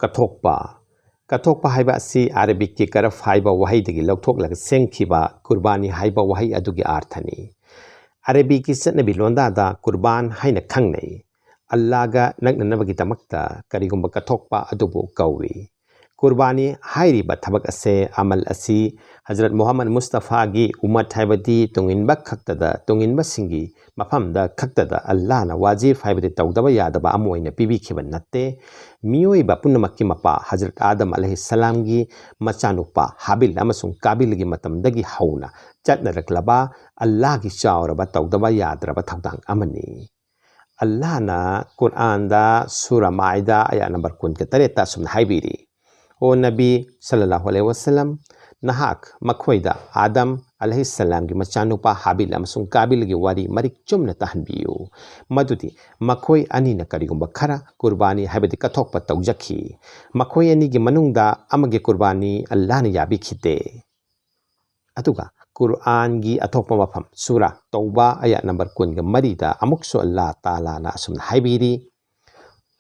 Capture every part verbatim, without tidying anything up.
ꯀꯠꯊꯣꯛꯄ꯫ ꯀꯠꯊꯣꯛꯄ ꯍꯥꯏꯕ ꯑꯁꯤ ꯑꯔꯕꯤꯛꯀꯤ ꯀꯔꯐ ꯍꯥꯏꯕ ꯋꯥꯍꯩꯗꯒꯤ ꯂꯧꯊꯣꯛꯂꯒ ꯁꯦꯝꯈꯤꯕ ꯀꯨꯔꯕꯥꯅꯤ ꯍꯥꯏꯕ ꯋꯥꯍꯩ ꯑꯗꯨꯒꯤ ꯑꯥꯔꯊꯅꯤ꯫ ꯑꯔꯕꯤꯛꯀꯤ ꯆꯠꯅꯕꯤ ꯂꯣꯟꯗꯥꯗ ꯀꯨꯔꯕꯥꯟ ꯍꯥꯏꯅ ꯈꯪꯅꯩ꯫ ꯑꯜꯂꯥꯒ ꯅꯛꯅꯅꯕꯒꯤꯗꯃꯛꯇ ꯀꯔꯤꯒꯨꯝꯕ ꯀꯠꯊꯣꯛꯄ ꯑꯗꯨꯕꯨ ꯀꯧꯏ꯫ ꯀꯨꯔꯕꯥꯅꯤ ꯍꯥꯏꯔꯤꯕ ꯊꯕꯛ ꯑꯁꯦ, ꯑꯃꯜ ꯑꯁꯤ, ꯍꯖꯔꯠ ꯃꯨꯍꯝꯃꯗ ꯃꯨꯁꯇꯐꯥꯒꯤ ꯎꯃꯠ ꯍꯥꯏꯕꯗꯤ ꯇꯨꯡꯏꯟꯕ ꯈꯛꯇꯗ, ꯇꯨꯡꯏꯟꯕꯁꯤꯡꯒꯤ ꯃꯐꯝꯗ ꯈꯛꯇꯗ ꯑꯜꯂꯥꯍꯅ ꯋꯥꯖꯤꯐ ꯍꯥꯏꯕꯗꯤ ꯇꯧꯗꯕ ꯌꯥꯗꯕ ꯑꯃ ꯑꯣꯏꯅ ꯄꯤꯕꯤꯈꯤꯕ ꯅꯠꯇꯦ꯫ ꯃꯤꯑꯣꯏꯕ ꯄꯨꯝꯅꯃꯛꯀꯤ ꯃꯄꯥ ꯍꯖꯔꯠ ꯑꯥꯗꯝ ꯑꯂꯩꯍꯤꯁꯁꯂꯥꯝꯒꯤ ꯃꯆꯥꯅꯨꯄꯥ ꯍꯥꯕꯤꯜ ꯑꯃꯁꯨꯡ ꯀꯥꯕꯤꯜꯒꯤ ꯃꯇꯝꯗꯒꯤ ꯍꯧꯅ ꯆꯠꯅꯔꯛꯂꯕ ꯑꯜꯂꯥꯍꯒꯤ ꯆꯥꯎꯔꯕ ꯇꯧꯗꯕ ꯌꯥꯗ꯭ꯔꯕ ꯊꯧꯗꯥꯡ ꯑꯃꯅꯤ꯫ ꯑꯜꯂꯥꯍꯅ ꯀꯨꯔꯑꯥꯟꯗ ꯁꯨꯔꯥ ꯃꯥꯏꯗ ꯑꯌꯥ ꯅꯝꯕꯔ ꯀꯨꯟꯒ ꯇꯔꯦꯠꯇ ꯑꯁꯨꯝꯅ ꯍꯥꯏꯕꯤꯔꯤ, "ꯑꯣ ꯅꯕꯤ ꯁꯜꯂꯜꯂꯥꯍꯨ ꯑꯂꯩꯍꯤ ꯋꯁꯜꯂꯝ, ꯅꯍꯥꯛ ꯃꯈꯣꯏꯗ ꯑꯥꯗꯝ ꯑꯂꯩꯍꯤꯁꯁꯂꯥꯝꯒꯤ ꯃꯆꯥꯅꯨꯄꯥ ꯍꯥꯕꯤꯜ ꯑꯃꯁꯨꯡ ꯀꯥꯕꯤꯜꯒꯤ ꯋꯥꯔꯤ ꯃꯔꯤꯛ ꯆꯨꯝꯅ ꯇꯥꯍꯟꯕꯤꯌꯨ꯫ ꯃꯗꯨꯗꯤ ꯃꯈꯣꯏ ꯑꯅꯤꯅ ꯀꯔꯤꯒꯨꯝꯕ ꯈꯔ ꯀꯨꯔꯕꯥꯅꯤ ꯍꯥꯏꯕꯗꯤ ꯀꯠꯊꯣꯛꯄ ꯇꯧꯖꯈꯤ꯫ ꯃꯈꯣꯏ ꯑꯅꯤꯒꯤ ꯃꯅꯨꯡꯗ ꯑꯃꯒꯤ ꯀꯨꯔꯕꯥꯅꯤ ꯑꯜꯂꯥꯍꯅ ꯌꯥꯕꯤꯈꯤꯗꯦ"꯫ ꯑꯗꯨꯒ ꯀꯨꯔꯑꯥꯟꯒꯤ ꯑꯇꯣꯞꯄ ꯃꯐꯝ, ꯁꯨꯔꯥ ꯇꯧꯕꯥ, ꯑꯌꯥ ꯅꯝꯕꯔ ꯀꯨꯟꯒ ꯃꯔꯤꯗ ꯑꯃꯨꯛꯁꯨ ꯑꯜꯂꯥꯍ ꯇꯥꯂꯥꯅ ꯑꯁꯨꯝꯅ ꯍꯥꯏꯕꯤꯔꯤ,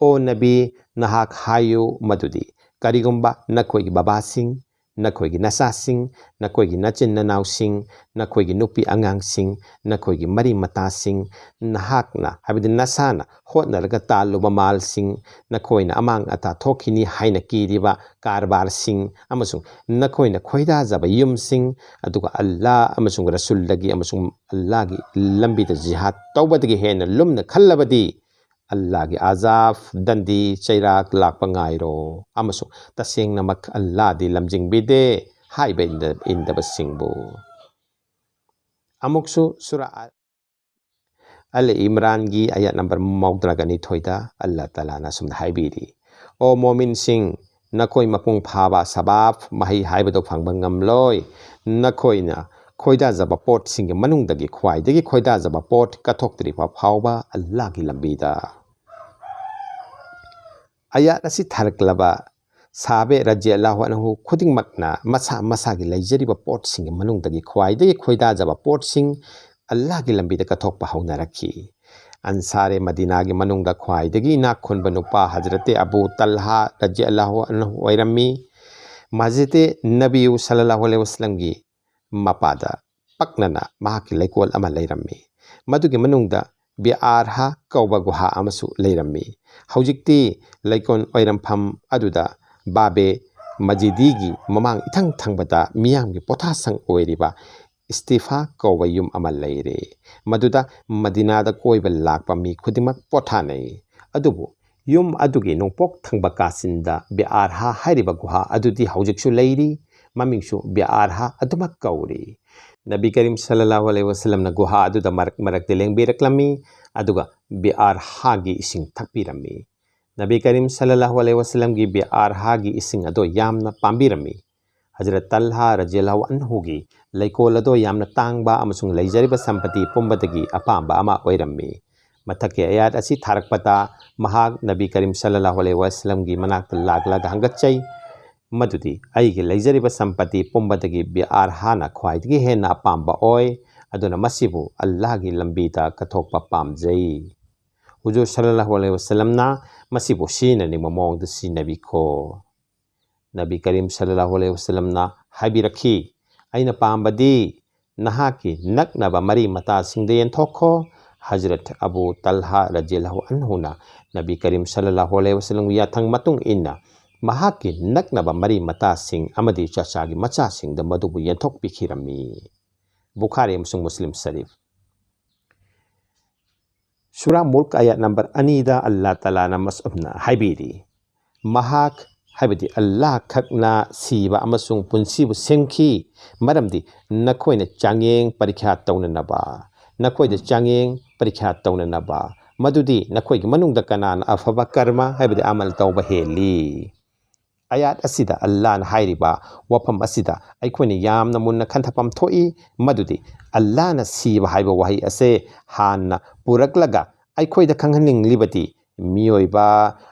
"ꯑꯣ ꯅꯕꯤ, ꯅꯍꯥꯛ ꯍꯥꯏꯌꯨ ꯃꯗꯨꯗꯤ, ꯀꯔꯤꯒꯨꯝꯕ ꯅꯈꯣꯏꯒꯤ ꯕꯕꯥꯁꯤꯡ, ꯅꯈꯣꯏꯒꯤ ꯅꯆꯥꯁꯤꯡ, ꯅꯈꯣꯏꯒꯤ ꯅꯆꯤꯟ ꯅꯅꯥꯎꯁꯤꯡ, ꯅꯈꯣꯏꯒꯤ ꯅꯨꯄꯤ ꯑꯉꯥꯡꯁꯤꯡ, ꯅꯈꯣꯏꯒꯤ ꯃꯔꯤ ꯃꯇꯥꯁꯤꯡ, ꯅꯍꯥꯛꯅ ꯍꯥꯏꯕꯗꯤ ꯅꯁꯥꯅ ꯍꯣꯠꯅꯔꯒ ꯇꯥꯜꯂꯨꯕ ꯃꯥꯜꯁꯤꯡ, ꯅꯈꯣꯏꯅ ꯑꯃꯥꯡ ꯑꯇꯥ ꯊꯣꯛꯈꯤꯅꯤ ꯍꯥꯏꯅ ꯀꯤꯔꯤꯕ ꯀꯔꯕꯥꯔꯁꯤꯡ, ꯑꯃꯁꯨꯡ ꯅꯈꯣꯏꯅ ꯈꯣꯏꯗꯥꯖꯕ ꯌꯨꯝꯁꯤꯡ, ꯑꯗꯨꯒ ꯑꯜꯂꯥꯍ ꯑꯃꯁꯨꯡ ꯔꯁꯨꯜꯗꯒꯤ ꯑꯃꯁꯨꯡ ꯑꯜꯂꯥꯍꯒꯤ ꯂꯝꯕꯤꯗ ꯖꯤꯍꯥꯗ ꯇꯧꯕꯗꯒꯤ ꯍꯦꯟꯅ ꯂꯨꯝꯅ ꯈꯜꯂꯕꯗꯤ, ꯑꯜꯂꯥꯍꯒꯤ ꯑꯖꯥꯕ, ꯗꯟꯗꯤ, ꯆꯩꯔꯥꯛ ꯂꯥꯛꯄ ꯉꯥꯏꯔꯣ, ꯑꯃꯁꯨꯡ ꯇꯁꯦꯡꯅꯃꯛ ꯑꯜꯂꯥꯍꯗꯤ ꯂꯝꯖꯤꯡꯕꯤꯗꯦ ꯍꯥꯏꯕ ꯏꯟꯗ-, ꯏꯟꯗꯕꯁꯤꯡꯕꯨ"꯫ ꯑꯃꯨꯛꯁꯨ ꯁꯨꯔꯥ ꯑ-, ꯑꯜ ꯏꯝꯔꯥꯟꯒꯤ ꯑꯌꯥꯠ ꯅꯝꯕꯔ ꯃꯧꯗ꯭ꯔꯥꯒ ꯅꯤꯊꯣꯏꯗ ꯑꯜꯂꯥꯍ ꯇꯥꯂꯥꯅ ꯑꯁꯨꯝꯅ ꯍꯥꯏꯕꯤꯔꯤ, "ꯑꯣ ꯃꯣꯃꯤꯟꯁꯤꯡ, ꯅꯈꯣꯏ ꯃꯄꯨꯡ ꯐꯥꯕ ꯁꯕꯥꯕ, ꯃꯍꯩ ꯍꯥꯏꯕꯗꯨ ꯐꯪꯕ ꯉꯝꯂꯣꯏ꯫ ꯅꯈꯣꯏꯅ ꯈꯣꯏꯗꯥꯖꯕ ꯄꯣꯠꯁꯤꯡꯒꯤ ꯃꯅꯨꯡꯗꯒꯤ ꯈ꯭ꯋꯥꯏꯗꯒꯤ ꯈꯣꯏꯗꯥꯖꯕ ꯄꯣꯠ ꯀꯠꯊꯣꯛꯇ꯭ꯔꯤꯕ ꯐꯥꯎꯕ ꯑꯜꯂꯥꯍꯒꯤ ꯂꯝꯕꯤꯗ"꯫ ꯑꯌꯥꯠ ꯑꯁꯤ ꯊꯥꯔꯛꯂꯕ ꯁꯥꯕꯦ ꯔꯖꯤꯌꯜꯂꯥꯍꯨ ꯑꯟꯍꯨ ꯈꯨꯗꯤꯡꯃꯛꯅ ꯃꯁꯥ ꯃꯁꯥꯒꯤ ꯂꯩꯖꯔꯤꯕ ꯄꯣꯠꯁꯤꯡꯒꯤ ꯃꯅꯨꯡꯗꯒꯤ ꯈ꯭ꯋꯥꯏꯗꯒꯤ ꯈꯣꯏꯗꯥꯖꯕ ꯄꯣꯠꯁꯤꯡ ꯑꯜꯂꯥꯍꯒꯤ ꯂꯝꯕꯤꯗ ꯀꯠꯊꯣꯛꯄ ꯍꯧꯅꯔꯛꯈꯤ꯫ ꯑꯟꯁꯥꯔꯦ ꯃꯗꯤꯅꯥꯒꯤ ꯃꯅꯨꯡꯗ ꯈ꯭ꯋꯥꯏꯗꯒꯤ ꯏꯅꯥꯛ ꯈꯨꯟꯕ ꯅꯨꯄꯥ ꯍꯖꯔꯠꯇꯦ ꯑꯕꯨ ꯇꯜꯍꯥ ꯔꯖꯤꯌꯜꯂꯥꯍꯨ ꯑꯟꯍꯨ ꯑꯣꯏꯔꯝꯃꯤ꯫ ꯃꯁꯖꯤꯗ ꯅꯕꯤꯌꯨ ꯁꯜꯂꯜꯂꯥꯍꯨ ꯑꯂꯩꯍꯤ ꯋꯁꯜꯂꯝꯒꯤ ꯃꯄꯥꯗ ꯄꯛꯅꯅ ꯃꯍꯥꯛꯀꯤ ꯂꯩꯀꯣꯜ ꯑꯃ ꯂꯩꯔꯝꯃꯤ꯫ ꯃꯗꯨꯒꯤ ꯃꯅꯨꯡꯗ ꯕꯤꯑꯥꯔꯍꯥ ꯀꯧꯕ ꯒꯨꯍꯥ ꯑꯃꯁꯨ ꯂꯩꯔꯝꯃꯤ꯫ ꯍꯧꯖꯤꯛꯇꯤ ꯂꯩꯀꯣꯜ ꯑꯣꯏꯔꯝꯐꯝ ꯑꯗꯨꯗ ꯕꯥꯕꯦ ꯃꯖꯤꯗꯤꯒꯤ ꯃꯃꯥꯡ ꯏꯊꯪ ꯊꯪꯕꯗ ꯃꯤꯌꯥꯝꯒꯤ ꯄꯣꯊꯥꯁꯪ ꯑꯣꯏꯔꯤꯕ ꯏꯁꯇꯤꯐꯥ ꯀꯧꯕ ꯌꯨꯝ ꯑꯃ ꯂꯩꯔꯦ꯫ ꯃꯗꯨꯗ ꯃꯗꯤꯅꯥꯗ ꯀꯣꯏꯕ ꯂꯥꯛꯄ ꯃꯤ ꯈꯨꯗꯤꯡꯃꯛ ꯄꯣꯊꯥꯅꯩ꯫ ꯑꯗꯨꯕꯨ ꯌꯨꯝ ꯑꯗꯨꯒꯤ ꯅꯣꯡꯄꯣꯛ ꯊꯪꯕ ꯀꯥꯆꯤꯟꯗ ꯕꯤꯑꯥꯔꯍꯥ ꯍꯥꯏꯔꯤꯕ ꯒꯨꯍꯥ ꯑꯗꯨꯗꯤ ꯍꯧꯖꯤꯛꯁꯨ ꯂꯩꯔꯤ꯫ ꯃꯃꯤꯡꯁꯨ ꯕꯤꯑꯥꯔꯍꯥ ꯑꯗꯨꯃꯛ ꯀꯧꯔꯤ꯫ ꯅꯕꯤ ꯀꯔꯤꯝ ꯁꯜꯂꯜꯂꯥꯍꯨ ꯑꯂꯩꯍꯤ ꯋꯁꯜꯂꯝꯅ ꯒꯨꯍꯥ ꯑꯗꯨꯗ ꯃꯔꯛ ꯃꯔꯛꯇ ꯂꯦꯡꯕꯤꯔꯛꯂꯝꯃꯤ, ꯑꯗꯨꯒ ꯕꯤꯑꯥꯔꯍꯥꯒꯤ ꯏꯁꯤꯡ ꯊꯛꯄꯤꯔꯝꯃꯤ꯫ ꯅꯕꯤ ꯀꯔꯤꯝ ꯁꯜꯂꯜꯂꯥꯍꯨ ꯑꯂꯩꯍꯤ ꯋꯁꯜꯂꯝꯒꯤ ꯕꯤꯑꯥꯔꯍꯥꯒꯤ ꯏꯁꯤꯡ ꯑꯗꯣ ꯌꯥꯝꯅ ꯄꯥꯝꯕꯤꯔꯝꯃꯤ꯫ ꯍꯖꯔꯠ ꯇꯜꯍꯥ ꯔꯖꯤꯌꯜꯂꯥꯍꯨ ꯑꯟꯍꯨꯒꯤ ꯂꯩꯀꯣꯜ ꯑꯗꯣ ꯌꯥꯝꯅ ꯇꯥꯡꯕ ꯑꯃꯁꯨꯡ ꯂꯩꯖꯔꯤꯕ ꯁꯝꯄꯇꯤ ꯄꯨꯝꯕꯗꯒꯤ ꯑꯄꯥꯝꯕ ꯑꯃ ꯑꯣꯏꯔꯝꯃꯤ꯫ ꯃꯊꯛꯀꯤ ꯑꯌꯥꯠ ꯑꯁꯤ ꯊꯥꯔꯛꯄꯗ ꯃꯍꯥꯛ ꯅꯕꯤ ꯀꯔꯤꯝ ꯁꯜꯂꯜꯂꯥꯍꯨ ꯑꯂꯩꯍꯤ ꯋꯁꯜꯂꯝꯒꯤ ꯃꯅꯥꯛꯇ ꯂꯥꯛꯂꯒ ꯍꯪꯒꯠꯆꯩ, ꯃꯗꯨꯗꯤ ꯑꯩꯒꯤ ꯂꯩꯖꯔꯤꯕ ꯁꯝꯄꯇꯤ ꯄꯨꯝꯕꯗꯒꯤ ꯕꯤꯑꯥꯔꯍꯥꯅ ꯈ꯭ꯋꯥꯏꯗꯒꯤ ꯍꯦꯟꯅ ꯑꯄꯥꯝꯕ ꯑꯣꯏ, ꯑꯗꯨꯅ ꯃꯁꯤꯕꯨ ꯑꯜꯂꯥꯍꯒꯤ ꯂꯝꯕꯤꯗ ꯀꯠꯊꯣꯛꯄ ꯄꯥꯝꯖꯩ꯫ ꯍꯨꯖꯨꯔ ꯁꯜꯂꯜꯂꯥꯍꯨ ꯑꯂꯩꯍꯤ ꯋꯁꯜꯂꯝꯅ ꯃꯁꯤꯕꯨ ꯁꯤꯖꯤꯟꯅꯅꯤꯡꯕ ꯃꯑꯣꯡꯗ ꯁꯤꯖꯤꯟꯅꯕꯤꯈꯣ꯫ ꯅꯕꯤ ꯀꯔꯤꯝ ꯁꯜꯂꯜꯂꯥꯍꯨ ꯑꯂꯩꯍꯤ ꯋꯁꯜꯂꯝꯅ ꯍꯥꯏꯕꯤꯔꯛꯈꯤ, "ꯑꯩꯅ ꯄꯥꯝꯕꯗꯤ ꯅꯍꯥꯛꯀꯤ ꯅꯛꯅꯕ ꯃꯔꯤ ꯃꯇꯥꯁꯤꯡꯗ ꯌꯦꯟꯊꯣꯛꯈꯣ꯫" ꯍꯖꯔꯠ ꯑꯕꯨ ꯇꯜꯍꯥ ꯔꯖꯤꯌꯜꯂꯥꯍꯨ ꯑꯟꯍꯨꯅ ꯅꯕꯤ ꯀꯔꯤꯝ ꯁꯜꯂꯜꯂꯥꯍꯨ ꯑꯂꯩꯍꯤ ꯋꯁꯜꯂꯝꯒꯤ ꯌꯥꯊꯪ ꯃꯇꯨꯡ ꯏꯟꯅ ꯃꯍꯥꯛꯀꯤ ꯅꯛꯅꯕ ꯃꯔꯤ ꯃꯇꯥꯁꯤꯡ ꯑꯃꯗꯤ ꯆꯆꯥꯒꯤ ꯃꯆꯥꯁꯤꯡꯗ ꯃꯗꯨꯕꯨ ꯌꯦꯟꯊꯣꯛꯄꯤꯈꯤꯔꯝꯃꯤ꯫ ꯕꯨꯈꯥꯔꯤ ꯑꯃꯁꯨꯡ ꯃꯨꯁꯂꯤꯝ ꯁꯔꯤꯐ꯫ ꯁꯨꯔꯥ ꯃꯨꯜꯛ ꯑꯌꯥꯠ ꯅꯝꯕꯔ ꯑꯅꯤꯗ ꯑꯜꯂꯥ ꯇꯥꯂꯥꯅ ꯃꯁꯨꯝꯅ ꯍꯥꯏꯕꯤꯔꯤ, "ꯃꯍꯥꯛ, ꯍꯥꯏꯕꯗꯤ ꯑꯜꯂꯥ ꯈꯛꯅ ꯁꯤꯕ ꯑꯃꯁꯨꯡ ꯄꯨꯟꯁꯤꯕꯨ ꯁꯦꯝꯈꯤ, ꯃꯔꯝꯗꯤ ꯅꯈꯣꯏꯅ ꯆꯥꯡꯌꯦꯡ ꯄꯔꯤꯈ꯭ꯌꯥ ꯇꯧꯅꯅꯕ, ꯅꯈꯣꯏꯗ ꯆꯥꯡꯌꯦꯡ ꯄꯔꯤꯈ꯭ꯌꯥ ꯇꯧꯅꯅꯕ, ꯃꯗꯨꯗꯤ ꯅꯈꯣꯏꯒꯤ ꯃꯅꯨꯡꯗ ꯀꯅꯥꯅ ꯑꯐꯕ ꯀꯔꯃ, ꯍꯥꯏꯕꯗꯤ ꯑꯃꯜ ꯇꯧꯕ ꯍꯦꯜꯂꯤ?" ꯑꯌꯥꯠ ꯑꯁꯤꯗ ꯑꯜꯂꯥꯅ ꯍꯥꯏꯔꯤꯕ ꯋꯥꯐꯝ ꯑꯁꯤꯗ ꯑꯩꯈꯣꯏꯅ ꯌꯥꯝꯅ ꯃꯨꯟꯅ ꯈꯟꯊꯐꯝ ꯊꯣꯛꯏ, ꯃꯗꯨꯗꯤ ꯑꯜꯂꯥꯅ ꯁꯤꯕ ꯍꯥꯏꯕ ꯋꯥꯍꯩ ꯑꯁꯦ ꯍꯥꯟꯅ ꯄꯨꯔꯛꯂꯒ ꯑꯩꯈꯣꯏꯗ ꯈꯪꯍꯟꯅꯤꯡꯂꯤꯕꯗꯤ ꯃꯤꯑꯣꯏꯕ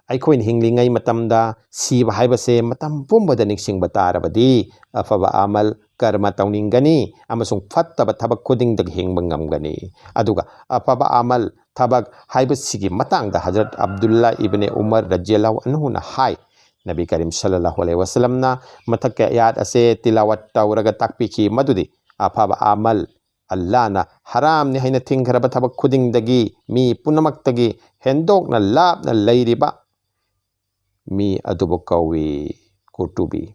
ꯑꯩꯈꯣꯏꯅ ꯍꯤꯡꯂꯤꯉꯩ ꯃꯇꯝꯗ ꯁꯤꯕ ꯍꯥꯏꯕꯁꯦ ꯃꯇꯝ ꯄꯨꯝꯕꯗ ꯅꯤꯡꯁꯤꯡꯕ ꯇꯥꯔꯕꯗꯤ ꯑꯐꯕ ꯑꯃꯜ ꯀꯔꯃ ꯇꯧꯅꯤꯡꯒꯅꯤ ꯑꯃꯁꯨꯡ ꯐꯠꯇꯕ ꯊꯕꯛ ꯈꯨꯗꯤꯡꯗꯒꯤ ꯍꯤꯡꯕ ꯉꯝꯒꯅꯤ꯫ ꯑꯗꯨꯒ ꯑꯐꯕ ꯑꯃꯜ, ꯊꯕꯛ ꯍꯥꯏꯕꯁꯤꯒꯤ ꯃꯇꯥꯡꯗ ꯍꯖꯔꯠ ꯑꯕꯗꯨꯜꯂꯥ ꯏꯕꯅꯦ ꯎꯃꯔ ꯔꯖꯤꯌꯜꯂꯥꯍꯨ ꯑꯟꯍꯨꯅ ꯍꯥꯏ, ꯅꯕꯤ ꯀꯔꯤꯝ ꯁꯜꯂꯜꯂꯥꯍꯨ ꯑꯂꯩꯍꯤ ꯋꯁꯜꯂꯝꯅ ꯃꯊꯛꯀꯤ ꯑꯌꯥꯠ ꯑꯁꯦ ꯇꯤꯂꯥꯋꯠ ꯇꯧꯔꯒ ꯇꯥꯛꯄꯤꯈꯤ, ꯃꯗꯨꯗꯤ ꯑꯐꯕ ꯑꯃꯜ, ꯑꯜꯂꯥꯍꯅ ꯍꯔꯥꯝꯅꯤ ꯍꯥꯏꯅ ꯊꯤꯡꯈ꯭ꯔꯕ ꯊꯕꯛ ꯈꯨꯗꯤꯡꯗꯒꯤ ꯃꯤ ꯄꯨꯝꯅꯃꯛꯇꯒꯤ ꯍꯦꯟꯗꯣꯛꯅ ꯂꯥꯞꯅ ꯂꯩꯔꯤꯕ ꯃꯤ ꯑꯗꯨꯕꯨ ꯀꯧꯏ꯫ ꯀꯨꯔꯇꯨꯕꯤ꯫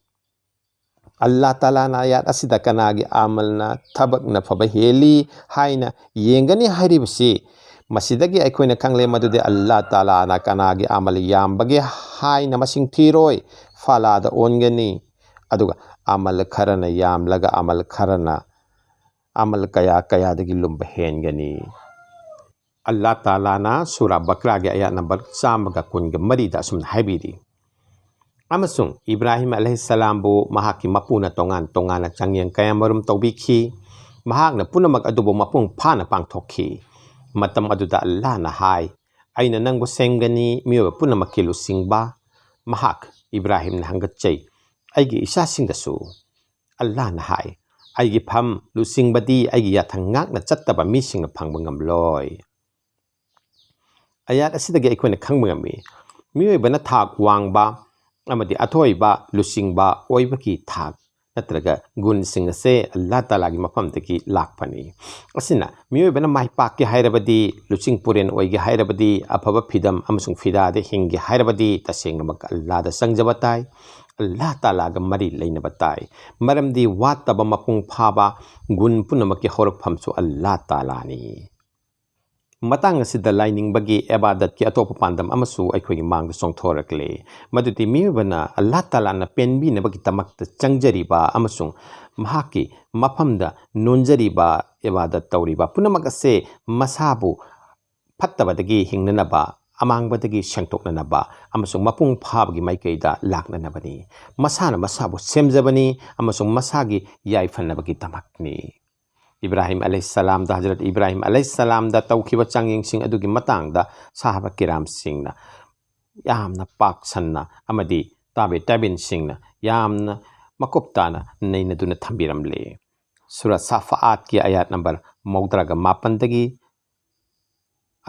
ꯑꯜꯂꯥꯍ ꯇꯥꯂꯥꯅ ꯑꯌꯥꯠ ꯑꯁꯤꯗ ꯀꯅꯥꯒꯤ ꯑꯃꯜꯅ, ꯊꯕꯛꯅ ꯐꯕ ꯍꯦꯜꯂꯤ ꯍꯥꯏꯅ ꯌꯦꯡꯒꯅꯤ ꯍꯥꯏꯔꯤꯕꯁꯤ, ꯃꯁꯤꯗꯒꯤ ꯑꯩꯈꯣꯏꯅ ꯈꯪꯂꯦ ꯃꯗꯨꯗꯤ ꯑꯜꯂꯥꯍ ꯇꯥꯂꯥꯅ ꯀꯅꯥꯒꯤ ꯑꯃꯜ ꯌꯥꯝꯕꯒꯦ ꯍꯥꯏꯅ ꯃꯁꯤꯡ ꯊꯤꯔꯣꯏ, ꯐꯂꯥꯗ ꯑꯣꯟꯒꯅꯤ꯫ ꯑꯗꯨꯒ ꯑꯃꯜ ꯈꯔꯅ ꯌꯥꯝꯂꯒ ꯑꯃꯜ ꯈꯔꯅ ꯑꯃꯜ ꯀꯌꯥ ꯀꯌꯥꯗꯒꯤ ꯂꯨꯝꯕ ꯍꯦꯟꯒꯅꯤ꯫ ꯑꯜꯂꯥꯍ ꯇꯥꯂꯥꯅ ꯁꯨꯔꯥ ꯕꯀ꯭ꯔꯥꯒꯤ ꯑꯌꯥꯠ ꯅꯝꯕꯔ ꯆꯥꯝꯃꯒ ꯀꯨꯟꯒ ꯃꯔꯤꯗ ꯑꯁꯨꯝꯅ ꯍꯥꯏꯕꯤꯔꯤ, "ꯑꯃꯁꯨꯡ ꯏꯕ꯭ꯔꯥꯍꯤꯝ ꯑꯂꯩꯍꯤꯁꯁꯂꯥꯝꯕꯨ ꯃꯍꯥꯛꯀꯤ ꯃꯄꯨꯅ ꯇꯣꯉꯥꯟ ꯇꯣꯉꯥꯟꯅ ꯆꯥꯡꯌꯦꯡ ꯀꯌꯥꯃꯔꯨꯝ ꯇꯧꯕꯤꯈꯤ꯫ ꯃꯍꯥꯛꯅ ꯄꯨꯝꯅꯃꯛ ꯑꯗꯨꯕꯨ ꯃꯄꯨꯡ ꯐꯥꯅ ꯄꯥꯡꯊꯣꯛꯈꯤ꯫ ꯃꯇꯝ ꯑꯗꯨꯗ ꯑꯜꯂꯥꯍꯅ ꯍꯥꯏ, 'ꯑꯩꯅ ꯅꯪꯕꯨ ꯁꯦꯝꯒꯅꯤ, ꯃꯤꯑꯣꯏꯕ ꯄꯨꯝꯅꯃꯛꯀꯤ ꯂꯨꯆꯤꯡꯕ꯫ ꯃꯍꯥꯛ, ꯏꯕ꯭ꯔꯥꯍꯤꯝꯅ ꯍꯪꯒꯠꯆꯩ, 'ꯑꯩꯒꯤ ꯏꯆꯥꯁꯤꯡꯗꯁꯨ?' ꯑꯜꯂꯥꯍꯅ ꯍꯥꯏ, 'ꯑꯩꯒꯤ ꯐꯝ ꯂꯨꯆꯤꯡꯕꯗꯤ ꯑꯩꯒꯤ ꯌꯥꯊꯪ ꯉꯥꯛꯅ ꯆꯠꯇꯕ ꯃꯤꯁꯤꯡꯅ ꯐꯪꯕ ꯉꯝꯂꯣꯏ.'" ꯑꯌꯥꯠ ꯑꯁꯤꯗꯒꯤ ꯑꯩꯈꯣꯏꯅ ꯈꯪꯕ ꯉꯝꯃꯤ, ꯃꯤꯑꯣꯏꯕꯅ ꯊꯥꯛ ꯋꯥꯡꯕ ꯑꯃꯗꯤ ꯑꯊꯣꯏꯕ ꯂꯨꯆꯤꯡꯕ ꯑꯣꯏꯕꯒꯤ ꯊꯥꯛ ꯅꯠꯇ꯭ꯔꯒ ꯒꯨꯟꯁꯤꯡ ꯑꯁꯦ ꯑꯜꯂꯥꯍ ꯇꯥꯂꯥꯒꯤ ꯃꯐꯝꯗꯒꯤ ꯂꯥꯛꯄꯅꯤ꯫ ꯑꯁꯤꯅ ꯃꯤꯑꯣꯏꯕꯅ ꯃꯥꯏ ꯄꯥꯛꯀꯦ ꯍꯥꯏꯔꯕꯗꯤ, ꯂꯨꯆꯤꯡ ꯄꯨꯔꯦꯟ ꯑꯣꯏꯒꯦ ꯍꯥꯏꯔꯕꯗꯤ, ꯑꯐꯕ ꯐꯤꯗꯝ ꯑꯃꯁꯨꯡ ꯐꯤꯗꯥꯗ ꯍꯤꯡꯒꯦ ꯍꯥꯏꯔꯕꯗꯤ, ꯇꯁꯦꯡꯅꯃꯛ ꯑꯜꯂꯥꯍꯗ ꯆꯪꯖꯕ ꯇꯥꯏ, ꯑꯜꯂꯥꯍ ꯇꯥꯂꯥꯒ ꯃꯔꯤ ꯂꯩꯅꯕ ꯇꯥꯏ꯫ ꯃꯔꯝꯗꯤ ꯋꯥꯠꯇꯕ ꯃꯄꯨꯡ ꯐꯥꯕ ꯒꯨꯟ ꯄꯨꯝꯅꯃꯛꯀꯤ ꯍꯧꯔꯛꯐꯝꯁꯨ ꯑꯜꯂꯥꯍ ꯇꯥꯂꯥꯅꯤ꯫ ꯃꯇꯥꯡ ꯑꯁꯤꯗ ꯂꯥꯏꯅꯤꯡꯕꯒꯤ ꯏꯕꯥꯗꯠꯀꯤ ꯑꯇꯣꯞꯄ ꯄꯥꯟꯗꯝ ꯑꯃꯁꯨ ꯑꯩꯈꯣꯏꯒꯤ ꯃꯥꯡꯗ ꯆꯣꯡꯊꯣꯔꯛꯂꯦ, ꯃꯗꯨꯗꯤ ꯃꯤꯑꯣꯏꯕꯅ ꯑꯜꯂꯥꯍ ꯇꯥꯂꯥꯅ ꯄꯦꯟꯕꯤꯅꯕꯒꯤꯗꯃꯛꯇ ꯆꯪꯖꯔꯤꯕ ꯑꯃꯁꯨꯡ ꯃꯍꯥꯛꯀꯤ ꯃꯐꯝꯗ ꯅꯣꯟꯖꯔꯤꯕ, ꯏꯕꯥꯗꯠ ꯇꯧꯔꯤꯕ ꯄꯨꯝꯅꯃꯛ ꯑꯁꯦ ꯃꯁꯥꯕꯨ ꯐꯠꯇꯕꯗꯒꯤ ꯍꯤꯡꯅꯅꯕ, ꯑꯃꯥꯡꯕꯗꯒꯤ ꯁꯦꯡꯗꯣꯛꯅꯅꯕ ꯑꯃꯁꯨꯡ ꯃꯄꯨꯡ ꯐꯥꯕꯒꯤ ꯃꯥꯏꯀꯩꯗ ꯂꯥꯛꯅꯅꯕꯅꯤ꯫ ꯃꯁꯥꯅ ꯃꯁꯥꯕꯨ ꯁꯦꯝꯖꯕꯅꯤ ꯑꯃꯁꯨꯡ ꯃꯁꯥꯒꯤ ꯌꯥꯏꯐꯅꯕꯒꯤꯗꯃꯛꯅꯤ꯫ ꯏꯕ꯭ꯔꯥꯍꯤꯝ ꯑꯂꯩꯍꯤꯁꯁꯂꯥꯝꯗ, ꯍꯖꯔꯠ ꯏꯕ꯭ꯔꯥꯍꯤꯝ ꯑꯂꯩꯍꯤꯁꯁꯂꯥꯝꯗ ꯇꯧꯈꯤꯕ ꯆꯥꯡꯌꯦꯡꯁꯤꯡ ꯑꯗꯨꯒꯤ ꯃꯇꯥꯡꯗ ꯁꯥꯍꯥꯕ ꯀꯤꯔꯥꯝꯁꯤꯡꯅ ꯌꯥꯝꯅ ꯄꯥꯛ ꯁꯟꯅ ꯑꯃꯗꯤ ꯇꯥꯕꯤ ꯇꯥꯕꯤꯟꯁꯤꯡꯅ ꯌꯥꯝꯅ ꯃꯀꯨꯞ ꯇꯥꯅ ꯅꯩꯅꯗꯨꯅ ꯊꯝꯕꯤꯔꯝꯂꯦ꯫ ꯁꯨꯔꯥ ꯁꯥꯐꯥꯠꯀꯤ ꯑꯌꯥꯠ ꯅꯝꯕꯔ ꯃꯧꯗ꯭ꯔꯥꯒ ꯃꯥꯄꯟꯗꯒꯤ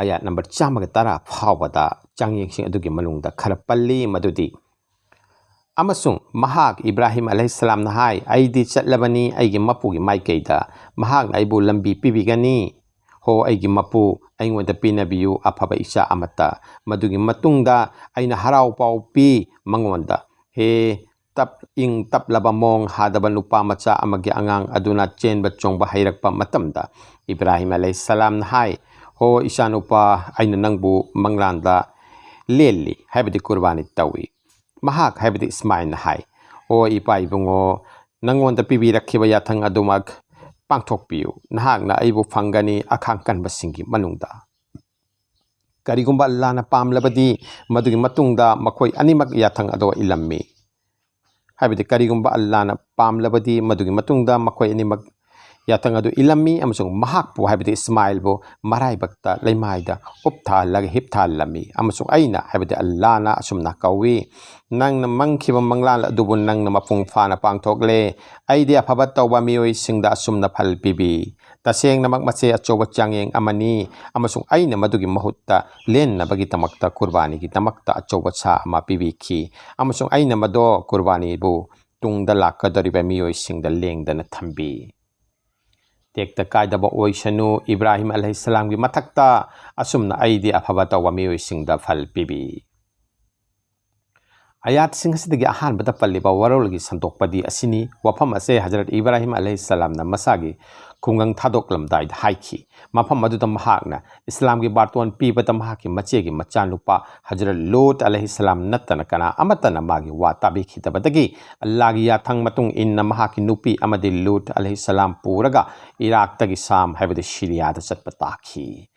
ꯑꯌꯥꯠ ꯅꯝꯕꯔ ꯆꯥꯝꯃꯒ ꯇꯔꯥ ꯐꯥꯎꯕꯗ ꯆꯥꯡꯌꯦꯡꯁꯤꯡ ꯑꯗꯨꯒꯤ ꯃꯅꯨꯡꯗ ꯈꯔ ꯄꯜꯂꯤ, ꯃꯗꯨꯗꯤ, "ꯑꯃꯁꯨꯡ ꯃꯍꯥꯛ, ꯏꯕ꯭ꯔꯥꯍꯤꯝ ꯑꯂꯩꯍꯤꯁꯁꯂꯥꯝꯅ ꯍꯥꯏ, 'ꯑꯩꯗꯤ ꯆꯠꯂꯕꯅꯤ ꯑꯩꯒꯤ ꯃꯄꯨꯒꯤ ꯃꯥꯏꯀꯩꯗ, ꯃꯍꯥꯛꯅ ꯑꯩꯕꯨ ꯂꯝꯕꯤ ꯄꯤꯕꯤꯒꯅꯤ꯫ ꯍꯣ ꯑꯩꯒꯤ ꯃꯄꯨ, ꯑꯩꯉꯣꯟꯗ ꯄꯤꯅꯕꯤꯌꯨ ꯑꯐꯕ ꯏꯆꯥ ꯑꯃꯠꯇ꯫ ꯃꯗꯨꯒꯤ ꯃꯇꯨꯡꯗ ꯑꯩꯅ ꯍꯔꯥꯎ ꯄꯥꯎ ꯄꯤ ꯃꯉꯣꯟꯗ, ꯍꯦ ꯇꯞ-, ꯏꯪ ꯇꯞꯂꯕ ꯃꯑꯣꯡ ꯍꯥꯗꯕ ꯅꯨꯄꯥ ꯃꯆꯥ ꯑꯃꯒꯤ ꯑꯉꯥꯡ ꯑꯗꯨꯅ ꯆꯦꯟꯕ ꯆꯣꯡꯕ ꯍꯩꯔꯛꯄ ꯃꯇꯝꯗ ꯏꯕ꯭ꯔꯥꯍꯤꯝ ꯑꯂꯩꯍꯤꯁꯁꯂꯥꯝꯅ ꯍꯥꯏ, 'ꯍꯣ ꯏꯆꯥꯅꯨꯄꯥ, ꯑꯩꯅ ꯅꯪꯕꯨ ꯃꯪꯂꯥꯟꯗ ꯂꯦꯜꯂꯤ,' ꯍꯥꯏꯕꯗꯤ ꯀꯨꯔꯕꯥꯅꯤ ꯇꯧꯏ꯫ ꯃꯍꯥꯛ, ꯍꯥꯏꯕꯗꯤ ꯏꯁꯃꯥꯏꯜꯅ ꯍꯥꯏ, 'ꯑꯣ ꯏꯄꯥ ꯏꯕꯨꯡꯉꯣ, ꯅꯪꯉꯣꯟꯗ ꯄꯤꯕꯤꯔꯛꯈꯤꯕ ꯌꯥꯊꯪ ꯑꯗꯨꯃꯛ ꯄꯥꯡꯊꯣꯛꯄꯤꯌꯨ꯫ ꯅꯍꯥꯛꯅ ꯑꯩꯕꯨ ꯐꯪꯒꯅꯤ ꯑꯈꯥꯡ ꯀꯟꯕꯁꯤꯡꯒꯤ ꯃꯅꯨꯡꯗ.' ꯀꯔꯤꯒꯨꯝꯕ ꯑꯜꯂꯥꯅ ꯄꯥꯝꯂꯕꯗꯤ ꯃꯗꯨꯒꯤ ꯃꯇꯨꯡꯗ ꯃꯈꯣꯏ ꯑꯅꯤꯃꯛ ꯌꯥꯊꯪ ꯑꯗꯣ ꯏꯜꯂꯝꯃꯤ꯫ ꯍꯥꯏꯕꯗꯤ ꯀꯔꯤꯒꯨꯝꯕ ꯑꯜꯂꯥꯅ ꯄꯥꯝꯂꯕꯗꯤ ꯃꯗꯨꯒꯤ ꯃꯇꯨꯡꯗ ꯃꯈꯣꯏ ꯑꯅꯤꯃꯛ ꯌꯥꯊꯪ ꯑꯗꯨ ꯏꯜꯂꯝꯃꯤ ꯑꯃꯁꯨꯡ ꯃꯍꯥꯛꯄꯨ, ꯍꯥꯏꯕꯗꯤ ꯏꯁꯃꯥꯏꯜꯕꯨ, ꯃꯔꯥꯏꯕꯛꯇ ꯂꯩꯃꯥꯏꯗ ꯎꯞꯊꯍꯜꯂꯒ ꯍꯤꯞꯊꯍꯜꯂꯝꯃꯤ꯫ ꯑꯃꯁꯨꯡ ꯑꯩꯅ, ꯍꯥꯏꯕꯗꯤ ꯑꯜꯂꯥꯅ, ꯑꯁꯨꯝꯅ ꯀꯧꯏ, "ꯅꯪꯅ ꯃꯪꯈꯤꯕ ꯃꯪꯂꯥꯟ ꯑꯗꯨꯕꯨ ꯅꯪꯅ ꯃꯄꯨꯡ ꯐꯥꯅ ꯄꯥꯡꯊꯣꯛꯂꯦ꯫ ꯑꯩꯗꯤ ꯑꯐꯕ ꯇꯧꯕ ꯃꯤꯑꯣꯏꯁꯤꯡꯗ ꯑꯁꯨꯝꯅ ꯐꯜ ꯄꯤꯕꯤ꯫ ꯇꯁꯦꯡꯅꯃꯛ ꯃꯁꯤ ꯑꯆꯧꯕ ꯆꯥꯡꯌꯦꯡ ꯑꯃꯅꯤ, ꯑꯃꯁꯨꯡ ꯑꯩꯅ ꯃꯗꯨꯒꯤ ꯃꯍꯨꯠꯇ ꯂꯦꯟꯅꯕꯒꯤꯗꯃꯛꯇ ꯀꯨꯔꯕꯥꯅꯤꯒꯤꯗꯃꯛꯇ ꯑꯆꯧꯕ ꯁꯥ ꯑꯃ ꯄꯤꯕꯤꯈꯤ, ꯑꯃꯁꯨꯡ ꯑꯩꯅ ꯃꯗꯣ ꯀꯨꯔꯕꯥꯅꯤꯕꯨ ꯇꯨꯡꯗ ꯂꯥꯛꯀꯗꯧꯔꯤꯕ ꯃꯤꯑꯣꯏꯁꯤꯡꯗ ꯂꯦꯡꯗꯅ ꯊꯝꯕꯤ꯫ ꯇꯦꯛꯇ ꯀꯥꯏꯗꯕ ꯑꯣꯏꯁꯅꯨ, ꯏꯕ꯭ꯔꯥꯍꯤꯝ ꯑꯂꯩꯍꯤꯁꯁꯂꯥꯝꯒꯤ ꯃꯊꯛꯇ ꯑꯁꯨꯝꯅ ꯑꯩꯗꯤ ꯑꯐꯕ ꯇꯧꯕ ꯃꯤꯑꯣꯏꯁꯤꯡꯗ ꯐꯜ ꯄꯤꯕꯤ"꯫ ꯑꯌꯥꯠꯁꯤꯡ ꯑꯁꯤꯗꯒꯤ ꯑꯍꯥꯟꯕꯗ ꯄꯜꯂꯤꯕ ꯋꯥꯔꯣꯜꯒꯤ ꯁꯟꯗꯣꯛꯄꯗꯤ ꯑꯁꯤꯅꯤ꯫ ꯋꯥꯐꯝ ꯑꯁꯦ ꯍꯖꯔꯠ ꯏꯕ꯭ꯔꯥꯍꯤꯝ ꯑꯂꯩꯍꯤꯁꯁꯂꯥꯝꯅ ꯃꯁꯥꯒꯤ ꯈꯨꯡꯒꯪ ꯊꯥꯗꯣꯛꯂꯝꯗꯥꯏꯗ ꯍꯥꯏꯈꯤ꯫ ꯃꯐꯝ ꯑꯗꯨꯗ ꯃꯍꯥꯛꯅ ꯏꯁꯂꯥꯝꯒꯤ ꯕꯥꯔꯇꯣꯟ ꯄꯤꯕꯗ ꯃꯍꯥꯛꯀꯤ ꯃꯆꯦꯒꯤ ꯃꯆꯥꯅꯨꯄꯥ ꯍꯖꯔꯠ ꯂꯨꯠ ꯑꯂꯩꯍꯤꯁꯁꯂꯥꯝ ꯅꯠꯇꯅ ꯀꯅꯥ ꯑꯃꯠꯇꯅ ꯃꯥꯒꯤ ꯋꯥ ꯇꯥꯕꯤꯈꯤꯗꯕꯗꯒꯤ, ꯑꯜꯂꯥꯒꯤ ꯌꯥꯊꯪ ꯃꯇꯨꯡ ꯏꯟꯅ ꯃꯍꯥꯛꯀꯤ ꯅꯨꯄꯤ ꯑꯃꯗꯤ ꯂꯨꯠ ꯑꯂꯩꯍꯤꯁꯁꯂꯥꯝ ꯄꯨꯔꯒ ꯏꯔꯥꯛꯇꯒꯤ ꯁꯥꯝ, ꯍꯥꯏꯕꯗꯤ ꯁꯤꯔꯤꯌꯥꯗ ꯆꯠꯄ ꯇꯥꯈꯤ꯫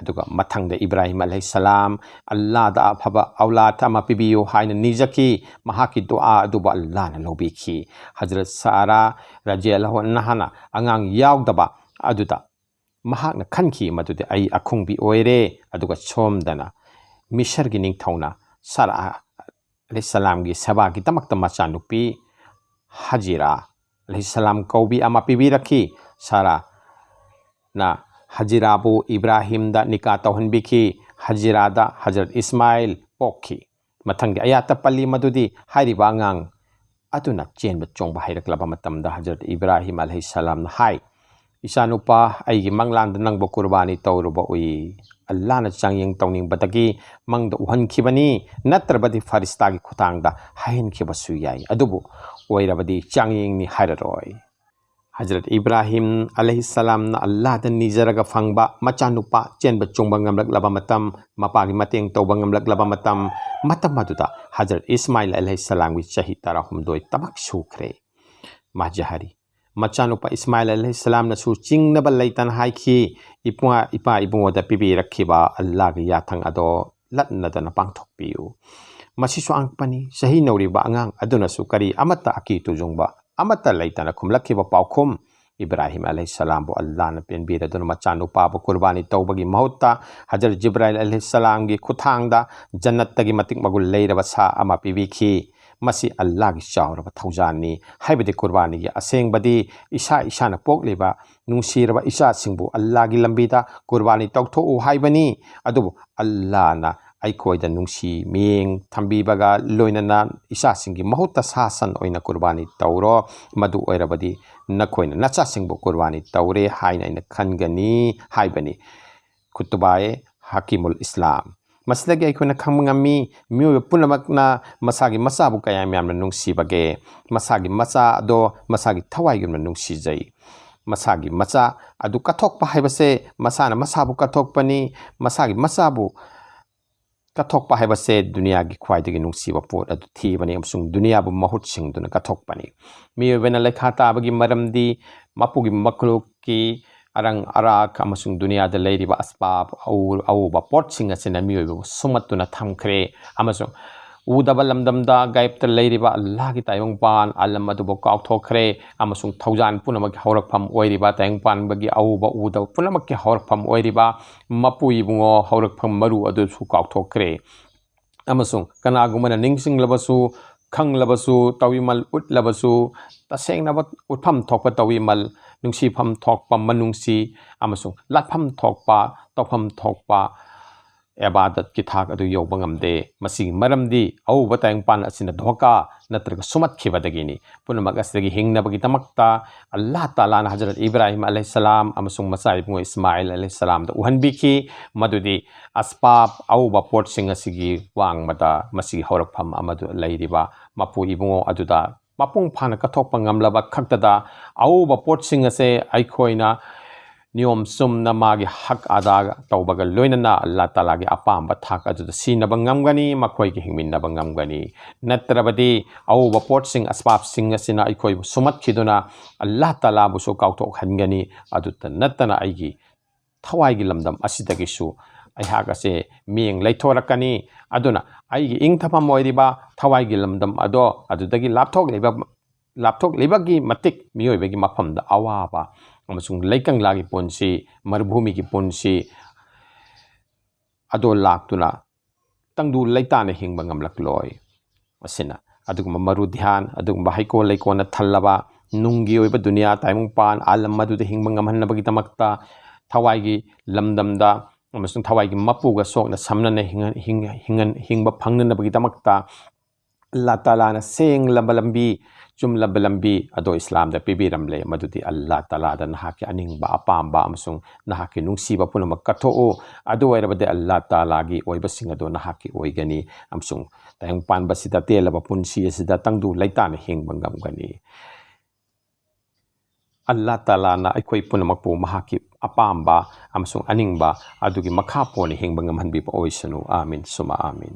ꯑꯗꯨꯒ ꯃꯊꯪꯗ ꯏꯕ꯭ꯔꯥꯍꯤꯝ ꯑꯂꯩꯍꯤꯁꯁꯂꯥꯝ ꯑꯜꯂꯥꯗ ꯑꯐꯕ ꯑꯧꯂꯥꯗ ꯑꯃ ꯄꯤꯕꯤꯌꯨ ꯍꯥꯏꯅ ꯅꯤꯖꯈꯤ꯫ ꯃꯍꯥꯛꯀꯤ ꯗꯨꯑꯥ ꯑꯗꯨꯕꯨ ꯑꯜꯂꯥꯅ ꯂꯧꯕꯤꯈꯤ꯫ ꯍꯖꯔꯠ ꯁꯥꯔꯥ ꯔꯖꯤꯌꯜꯂꯥꯍꯨ ꯑꯟꯍꯥꯅ ꯑꯉꯥꯡ ꯌꯥꯎꯗꯕ ꯑꯗꯨꯗ ꯃꯍꯥꯛꯅ ꯈꯟꯈꯤ ꯃꯗꯨꯗꯤ ꯑꯩ ꯑꯈꯨꯡꯕꯤ ꯑꯣꯏꯔꯦ꯫ ꯑꯗꯨꯒ ꯁꯣꯝꯗꯅ ꯃꯤꯁꯔꯒꯤ ꯅꯤꯡꯊꯧꯅ ꯁꯥꯔꯥ ꯑꯂꯩꯍꯤꯁꯁꯂꯥꯝꯒꯤ ꯁꯦꯕꯥꯒꯤꯗꯃꯛꯇ ꯃꯆꯥꯅꯨꯄꯤ ꯍꯖꯤꯔꯥ ꯑꯂꯩꯍꯤꯁꯁꯂꯥꯝ ꯀꯧꯕꯤ ꯑꯃ ꯄꯤꯕꯤꯔꯛꯈꯤ꯫ ꯁꯥꯔꯥꯅ ꯍꯖꯤꯔꯥꯕꯨ ꯏꯕ꯭ꯔꯥꯍꯤꯝꯗ ꯅꯤꯀꯥ ꯇꯧꯍꯟꯕꯤꯈꯤ꯫ ꯍꯖꯤꯔꯥꯗ ꯍꯖꯔꯠ ꯏꯁꯃꯥꯏꯜ ꯄꯣꯛꯈꯤ꯫ ꯃꯊꯪꯒꯤ ꯑꯌꯥꯠꯇ ꯄꯜꯂꯤ ꯃꯗꯨꯗꯤ ꯍꯥꯏꯔꯤꯕ ꯑꯉꯥꯡ ꯑꯗꯨꯅ ꯆꯦꯟꯕ ꯆꯣꯡꯕ ꯍꯩꯔꯛꯂꯕ ꯃꯇꯝꯗ ꯍꯖꯔꯠ ꯏꯕ꯭ꯔꯥꯍꯤꯝ ꯑꯂꯩꯍꯤꯁꯁꯂꯥꯝꯅ ꯍꯥꯏ, "ꯏꯆꯥꯅꯨꯄꯥ, ꯑꯩꯒꯤ ꯃꯪꯂꯥꯟꯗ ꯅꯪꯕꯨ ꯀꯨꯔꯕꯥꯅꯤ ꯇꯧꯔꯨꯕ ꯎꯏ꯫ ꯑꯜꯂꯥꯅ ꯆꯥꯡꯌꯦꯡ ꯇꯧꯅꯤꯡꯕꯗꯒꯤ ꯃꯪꯗ ꯎꯍꯟꯈꯤꯕꯅꯤ, ꯅꯠꯇ꯭ꯔꯕꯗꯤ ꯐꯔꯤꯁꯇꯥꯒꯤ ꯈꯨꯠꯊꯥꯡꯗ ꯍꯥꯏꯍꯟꯈꯤꯕꯁꯨ ꯌꯥꯏ꯫ ꯑꯗꯨꯕꯨ ꯑꯣꯏꯔꯕꯗꯤ ꯆꯥꯡꯌꯦꯡꯅꯤ ꯍꯥꯏꯔꯔꯣꯏ"꯫ ꯍꯖꯔꯠ ꯏꯕ꯭ꯔꯥꯍꯤꯝ ꯑꯂꯩꯍꯤꯁꯁꯂꯥꯝꯅ ꯑꯜꯂꯥꯗ ꯅꯤꯖꯔꯒ ꯐꯪꯕ ꯃꯆꯥꯅꯨꯄꯥ ꯆꯦꯟꯕ ꯆꯣꯡꯕ ꯉꯝꯂꯛꯂꯕ ꯃꯇꯝ, ꯃꯄꯥꯒꯤ ꯃꯇꯦꯡ ꯇꯧꯕ ꯉꯝꯂꯛꯂꯕ ꯃꯇꯝ, ꯃꯇꯝ ꯑꯗꯨꯗ ꯍꯖꯔꯠ ꯏꯁꯃꯥꯏꯜ ꯑꯂꯩꯍꯤꯁꯁꯂꯥꯝꯒꯤ ꯆꯍꯤ ꯇꯔꯥꯍꯨꯝꯗꯣꯏ ꯇꯃꯛ ꯁꯨꯈ꯭ꯔꯦ꯫ ꯃꯥꯖꯍꯔꯤ ꯃꯆꯥꯅꯨꯄꯥ ꯏꯁꯃꯥꯏꯜ ꯑꯂꯩꯍꯤꯁꯁꯂꯥꯝꯅꯁꯨ ꯆꯤꯡꯅꯕ ꯂꯩꯇꯅ ꯍꯥꯏꯈꯤ, "ꯏꯄꯥ, ꯏꯄꯥ ꯏꯕꯨꯡꯉꯣꯗ ꯄꯤꯕꯤꯔꯛꯈꯤꯕ ꯑꯜꯂꯥꯒꯤ ꯌꯥꯊꯪ ꯑꯗꯣ ꯂꯠꯅꯗꯅ ꯄꯥꯡꯊꯣꯛꯄꯤꯌꯨ"꯫ ꯃꯁꯤꯁꯨ ꯑꯉꯛꯄꯅꯤ, ꯆꯍꯤ ꯅꯧꯔꯤꯕ ꯑꯉꯥꯡ ꯑꯗꯨꯅꯁꯨ ꯀꯔꯤ ꯑꯃꯠꯇ ꯑꯀꯤ ꯇꯨꯖꯨꯡꯕ ꯑꯃꯠꯇ ꯂꯩꯇꯅ ꯈꯨꯝꯂꯛꯈꯤꯕ ꯄꯥꯎꯈꯨꯝ, ꯏꯕ꯭ꯔꯥꯍꯤꯝ ꯑꯂꯩꯍꯤꯁꯁꯂꯥꯝꯕꯨ ꯑꯜꯂꯥꯅ ꯄꯦꯟꯕꯤꯔꯗꯨꯅ ꯃꯆꯥꯅꯨꯄꯥꯕꯨ ꯀꯨꯔꯕꯥꯅꯤ ꯇꯧꯕꯒꯤ ꯃꯍꯨꯠꯇ ꯍꯖꯔꯠ ꯖꯤꯕ꯭ꯔꯥꯏꯜ ꯑꯂꯩꯍꯤꯁꯁꯂꯥꯝꯒꯤ ꯈꯨꯠꯊꯥꯡꯗ ꯖꯟꯅꯠꯇꯒꯤ ꯃꯇꯤꯛ ꯃꯒꯨꯟ ꯂꯩꯔꯕ ꯁꯥ ꯑꯃ ꯄꯤꯕꯤꯈꯤ꯫ ꯃꯁꯤ ꯑꯜꯂꯥꯒꯤ ꯆꯥꯎꯔꯕ ꯊꯧꯖꯥꯜꯅꯤ꯫ ꯍꯥꯏꯕꯗꯤ ꯀꯨꯔꯕꯥꯅꯤꯒꯤ ꯑꯁꯦꯡꯕꯗꯤ ꯏꯁꯥ ꯏꯁꯥꯅ ꯄꯣꯛꯂꯤꯕ ꯅꯨꯡꯁꯤꯔꯕ ꯏꯆꯥꯁꯤꯡꯕꯨ ꯑꯜꯂꯥꯒꯤ ꯂꯝꯕꯤꯗ ꯀꯨꯔꯕꯥꯅꯤ ꯇꯧꯊꯣꯛꯎ ꯍꯥꯏꯕꯅꯤ꯫ ꯑꯗꯨꯕꯨ ꯑꯜꯂꯥꯅ ꯑꯩꯈꯣꯏꯗ ꯅꯨꯡꯁꯤ ꯃꯤꯠꯌꯦꯡ ꯊꯝꯕꯤꯕꯒ ꯂꯣꯏꯅꯅ ꯏꯆꯥꯁꯤꯡꯒꯤ ꯃꯍꯨꯠꯇ ꯁꯥ ꯁꯟ ꯑꯣꯏꯅ ꯀꯨꯔꯕꯥꯅꯤ ꯇꯧꯔꯣ, ꯃꯗꯨ ꯑꯣꯏꯔꯕꯗꯤ ꯅꯈꯣꯏꯅ ꯅꯆꯥꯁꯤꯡꯕꯨ ꯀꯨꯔꯕꯥꯅꯤ ꯇꯧꯔꯦ ꯍꯥꯏꯅ ꯑꯩꯅ ꯈꯟꯒꯅꯤ ꯍꯥꯏꯕꯅꯤ꯫ ꯈꯨꯠꯇꯨꯕꯥꯏ ꯍꯀꯤꯃꯨꯜ ꯏꯁꯂꯥꯝ꯫ ꯃꯁꯤꯗꯒꯤ ꯑꯩꯈꯣꯏꯅ ꯈꯪꯕ ꯉꯝꯃꯤ, ꯃꯤꯑꯣꯏꯕ ꯄꯨꯝꯅꯃꯛꯅ ꯃꯁꯥꯒꯤ ꯃꯆꯥꯕꯨ ꯀꯌꯥꯝ ꯌꯥꯝꯅ ꯅꯨꯡꯁꯤꯕꯒꯦ꯫ ꯃꯁꯥꯒꯤ ꯃꯆꯥ ꯑꯗꯣ ꯃꯁꯥꯒꯤ ꯊꯋꯥꯏꯒꯨꯝꯅ ꯅꯨꯡꯁꯤꯖꯩ꯫ ꯃꯁꯥꯒꯤ ꯃꯆꯥ ꯑꯗꯨ ꯀꯠꯊꯣꯛꯄ ꯍꯥꯏꯕꯁꯦ ꯃꯁꯥꯅ ꯃꯁꯥꯕꯨ ꯀꯠꯊꯣꯛꯄꯅꯤ꯫ ꯃꯁꯥꯒꯤ ꯃꯆꯥꯕꯨ ꯀꯠꯊꯣꯛꯄ ꯍꯥꯏꯕꯁꯦ ꯗꯨꯅꯤꯌꯥꯒꯤ ꯈ꯭ꯋꯥꯏꯗꯒꯤ ꯅꯨꯡꯁꯤꯕ ꯄꯣꯠ ꯑꯗꯨ ꯊꯤꯕꯅꯤ ꯑꯃꯁꯨꯡ ꯗꯨꯅꯤꯌꯥꯕꯨ ꯃꯍꯨꯠ ꯁꯤꯟꯗꯨꯅ ꯀꯠꯊꯣꯛꯄꯅꯤ꯫ ꯃꯤꯑꯣꯏꯕꯅ ꯂꯩꯈꯥ ꯇꯥꯕꯒꯤ ꯃꯔꯝꯗꯤ ꯃꯄꯨꯒꯤ ꯃꯈꯂꯨꯛꯀꯤ ꯑꯔꯪ ꯑꯔꯥꯛ ꯑꯃꯁꯨꯡ ꯗꯨꯅꯤꯌꯥꯗ ꯂꯩꯔꯤꯕ ꯑꯁꯕꯥꯕ ꯑꯎ-, ꯑꯎꯕ ꯄꯣꯠꯁꯤꯡ ꯑꯁꯤꯅ ꯃꯤꯑꯣꯏꯕꯕꯨ ꯁꯨꯝꯃꯠꯇꯨꯅ ꯊꯝꯈ꯭ꯔꯦ ꯑꯃꯁꯨꯡ ꯎꯗꯕ ꯂꯝꯗꯝꯗ ꯒꯥꯏꯕꯇ ꯂꯩꯔꯤꯕ ꯑꯜꯂꯥꯍꯒꯤ ꯇꯥꯏꯕꯪꯄꯥꯟ ꯑꯥꯂꯝ ꯑꯗꯨꯕꯨ ꯀꯥꯎꯊꯣꯛꯈ꯭ꯔꯦ ꯑꯃꯁꯨꯡ ꯊꯧꯖꯥꯜ ꯄꯨꯝꯅꯃꯛꯀꯤ ꯍꯧꯔꯛꯐꯝ ꯑꯣꯏꯔꯤꯕ ꯇꯥꯏꯕꯪꯄꯥꯟꯕꯒꯤ ꯑꯎꯕ ꯎꯗꯕ ꯄꯨꯝꯅꯃꯛꯀꯤ ꯍꯧꯔꯛꯐꯝ ꯑꯣꯏꯔꯤꯕ ꯃꯄꯨ ꯏꯕꯨꯡꯉꯣ ꯍꯧꯔꯛꯐꯝ ꯃꯔꯨ ꯑꯗꯨꯁꯨ ꯀꯥꯎꯊꯣꯛꯈ꯭ꯔꯦ꯫ ꯑꯃꯁꯨꯡ ꯀꯅꯥꯒꯨꯝꯕꯅ ꯅꯤꯡꯁꯤꯡꯂꯕꯁꯨ ꯈꯪꯂꯕꯁꯨ ꯇꯧꯏꯃꯜ, ꯎꯠꯂꯕꯁꯨ ꯇꯁꯦꯡꯅꯕ ꯎꯠꯐꯝ ꯊꯣꯛꯄ ꯇꯧꯏꯃꯜ, ꯅꯨꯡꯁꯤꯐꯝ ꯊꯣꯛꯄ ꯃꯅꯨꯡꯁꯤ ꯑꯃꯁꯨꯡ ꯂꯥꯠꯐꯝ ꯊꯣꯛꯄ, ꯇꯧꯐꯝ ꯊꯣꯛꯄ ꯏꯕꯥꯗꯠꯀꯤ ꯊꯥꯛ ꯑꯗꯨ ꯌꯧꯕ ꯉꯝꯗꯦ꯫ ꯃꯁꯤꯒꯤ ꯃꯔꯝꯗꯤ ꯑꯎꯕ ꯇꯥꯏꯕꯪꯄꯥꯟ ꯑꯁꯤꯅ ꯙꯣꯀꯥ ꯅꯠꯇ꯭ꯔꯒ ꯁꯨꯃꯠꯈꯤꯕꯗꯒꯤꯅꯤ꯫ ꯄꯨꯝꯅꯃꯛ ꯑꯁꯤꯗꯒꯤ ꯍꯤꯡꯅꯕꯒꯤꯗꯃꯛꯇ ꯑꯜꯂꯥꯍ ꯇꯥꯂꯥꯅ ꯍꯖꯔꯠ ꯏꯕ꯭ꯔꯥꯍꯤꯝ ꯑꯂꯩꯍꯤꯁꯁꯂꯥꯝ ꯑꯃꯁꯨꯡ ꯃꯆꯥ ꯏꯕꯨꯡꯉꯣ ꯏꯁꯃꯥꯏꯜ ꯑꯂꯩꯍꯤꯁꯁꯂꯥꯝꯗ ꯎꯍꯟꯕꯤꯈꯤ, ꯃꯗꯨꯗꯤ ꯑꯁꯕꯥꯕ, ꯑꯎꯕ ꯄꯣꯠꯁꯤꯡ ꯑꯁꯤꯒꯤ ꯋꯥꯡꯃꯗ ꯃꯁꯤꯒꯤ ꯍꯧꯔꯛꯐꯝ ꯑꯃꯗ ꯂꯩꯔꯤꯕ ꯃꯄꯨ ꯏꯕꯨꯡꯉꯣ ꯑꯗꯨꯗ ꯃꯄꯨꯡ ꯐꯥꯅ ꯀꯠꯊꯣꯛꯄ ꯉꯝꯂꯕ ꯈꯛꯇꯗ ꯑꯎꯕ ꯄꯣꯠꯁꯤꯡ ꯑꯁꯦ ꯑꯩꯈꯣꯏꯅ ꯅꯤꯌꯣꯝ ꯆꯨꯝꯅ ꯃꯥꯒꯤ ꯍꯛ ꯑꯗꯥ ꯇꯧꯕꯒ ꯂꯣꯏꯅꯅ ꯑꯜꯂꯥꯍ ꯇꯥꯂꯥꯒꯤ ꯑꯄꯥꯝꯕ ꯊꯥꯛ ꯑꯗꯨꯗ ꯁꯤꯖꯤꯟꯅꯕ ꯉꯝꯒꯅꯤ, ꯃꯈꯣꯏꯒ ꯍꯤꯡꯃꯤꯟꯅꯕ ꯉꯝꯒꯅꯤ꯫ ꯅꯠꯇ꯭ꯔꯕꯗꯤ ꯑꯎꯕ ꯄꯣꯠꯁꯤꯡ, ꯑꯁꯕꯥꯕꯁꯤꯡ ꯑꯁꯤꯅ ꯑꯩꯈꯣꯏꯕꯨ ꯁꯨꯃꯠꯈꯤꯗꯨꯅ ꯑꯜꯂꯥꯍ ꯇꯥꯂꯥꯕꯨꯁꯨ ꯀꯥꯎꯊꯣꯛꯍꯟꯒꯅꯤ꯫ ꯑꯗꯨꯇ ꯅꯠꯇꯅ ꯑꯩꯒꯤ ꯊꯋꯥꯏꯒꯤ ꯂꯝꯗꯝ ꯑꯁꯤꯗꯒꯤꯁꯨ ꯑꯩꯍꯥꯛ ꯑꯁꯦ ꯃꯤꯌꯦꯡ ꯂꯩꯊꯣꯔꯛꯀꯅꯤ꯫ ꯑꯗꯨꯅ ꯑꯩꯒꯤ ꯏꯪꯊꯐꯝ ꯑꯣꯏꯔꯤꯕ ꯊꯋꯥꯏꯒꯤ ꯂꯝꯗꯝ ꯑꯗꯣ ꯑꯗꯨꯗꯒꯤ ꯂꯥꯞꯊꯣꯛꯂꯤꯕ, ꯂꯥꯞꯊꯣꯛꯂꯤꯕꯒꯤ ꯃꯇꯤꯛ ꯃꯤꯑꯣꯏꯕꯒꯤ ꯃꯐꯝꯗ ꯑꯋꯥꯕ ꯑꯃꯁꯨꯡ ꯂꯩꯀꯪꯂꯥꯒꯤ ꯄꯨꯟꯁꯤ, ꯃꯔꯨꯚꯨꯃꯤꯒꯤ ꯄꯨꯟꯁꯤ ꯑꯗꯣ ꯂꯥꯛꯇꯨꯅ ꯇꯪꯗꯨ ꯂꯩꯇꯥꯅ ꯍꯤꯡꯕ ꯉꯝꯂꯛꯂꯣꯏ꯫ ꯑꯁꯤꯅ ꯑꯗꯨꯒꯨꯝꯕ ꯃꯔꯨ ꯙ꯭ꯌꯥꯟ, ꯑꯗꯨꯒꯨꯝꯕ ꯍꯩꯀꯣꯜ ꯂꯩꯀꯣꯜꯅ ꯊꯜꯂꯕ ꯅꯨꯡꯒꯤ ꯑꯣꯏꯕ ꯗꯨꯅꯤꯌꯥ, ꯇꯥꯏꯕꯪꯄꯥꯟ, ꯑꯥꯂꯝ ꯑꯗꯨꯗ ꯍꯤꯡꯕ ꯉꯝꯍꯟꯅꯕꯒꯤꯗꯃꯛꯇ, ꯊꯋꯥꯏꯒꯤ ꯂꯝꯗꯝꯗ ꯑꯃꯁꯨꯡ ꯊꯋꯥꯏꯒꯤ ꯃꯄꯨꯒ ꯁꯣꯛꯅ ꯁꯝꯅꯅ ꯍꯤꯡꯍꯟ-, ꯍꯤꯡ-, ꯍꯤꯡꯍꯟ-, ꯍꯤꯡꯕ ꯐꯪꯅꯅꯕꯒꯤꯗꯃꯛꯇ ꯑꯜꯂꯥꯍ ꯇꯥꯂꯥꯅ ꯁꯦꯡꯂꯕ ꯂꯝꯕꯤ, ꯆꯨꯝꯂꯕ ꯂꯝꯕꯤ ꯑꯗꯣ ꯏꯁꯂꯥꯝꯗ ꯄꯤꯕꯤꯔꯝꯂꯦ꯫ ꯃꯗꯨꯗꯤ ꯑꯜꯂꯥꯍ ꯇꯥꯂꯥꯗ ꯅꯍꯥꯛꯀꯤ ꯑꯅꯤꯡꯕ, ꯑꯄꯥꯝꯕ ꯑꯃꯁꯨꯡ ꯅꯍꯥꯛꯀꯤ ꯅꯨꯡꯁꯤꯕ ꯄꯨꯝꯅꯃꯛ ꯀꯠꯊꯣꯛꯎ꯫ ꯑꯗꯨ ꯑꯣꯏꯔꯕꯗꯤ ꯑꯜꯂꯥꯍ ꯇꯥꯂꯥꯒꯤ ꯑꯣꯏꯕꯁꯤꯡ ꯑꯗꯣ ꯅꯍꯥꯛꯀꯤ ꯑꯣꯏꯒꯅꯤ ꯑꯃꯁꯨꯡ ꯇꯥꯏꯕꯪꯄꯥꯟꯕꯁꯤꯗ ꯇꯦꯜꯂꯕ ꯄꯨꯟꯁꯤ ꯑꯁꯤꯗ ꯇꯪꯗꯨ ꯂꯩꯇꯥꯅ ꯍꯤꯡꯕ ꯉꯝꯒꯅꯤ꯫ ꯑꯜꯂꯥꯍ ꯇꯥꯂꯥꯅ ꯑꯩꯈꯣꯏ ꯄꯨꯝꯅꯃꯛꯄꯨ ꯃꯍꯥꯛꯀꯤ ꯑꯄꯥꯝꯕ ꯑꯃꯁꯨꯡ ꯑꯅꯤꯡꯕ ꯑꯗꯨꯒꯤ ꯃꯈꯥ ꯄꯣꯟꯅ ꯍꯤꯡꯕ ꯉꯝꯍꯟꯕꯤꯕ ꯑꯣꯏꯁꯅꯨ꯫ ꯑꯥꯃꯤꯟ ꯁꯨꯃ ꯑꯥꯃꯤꯟ꯫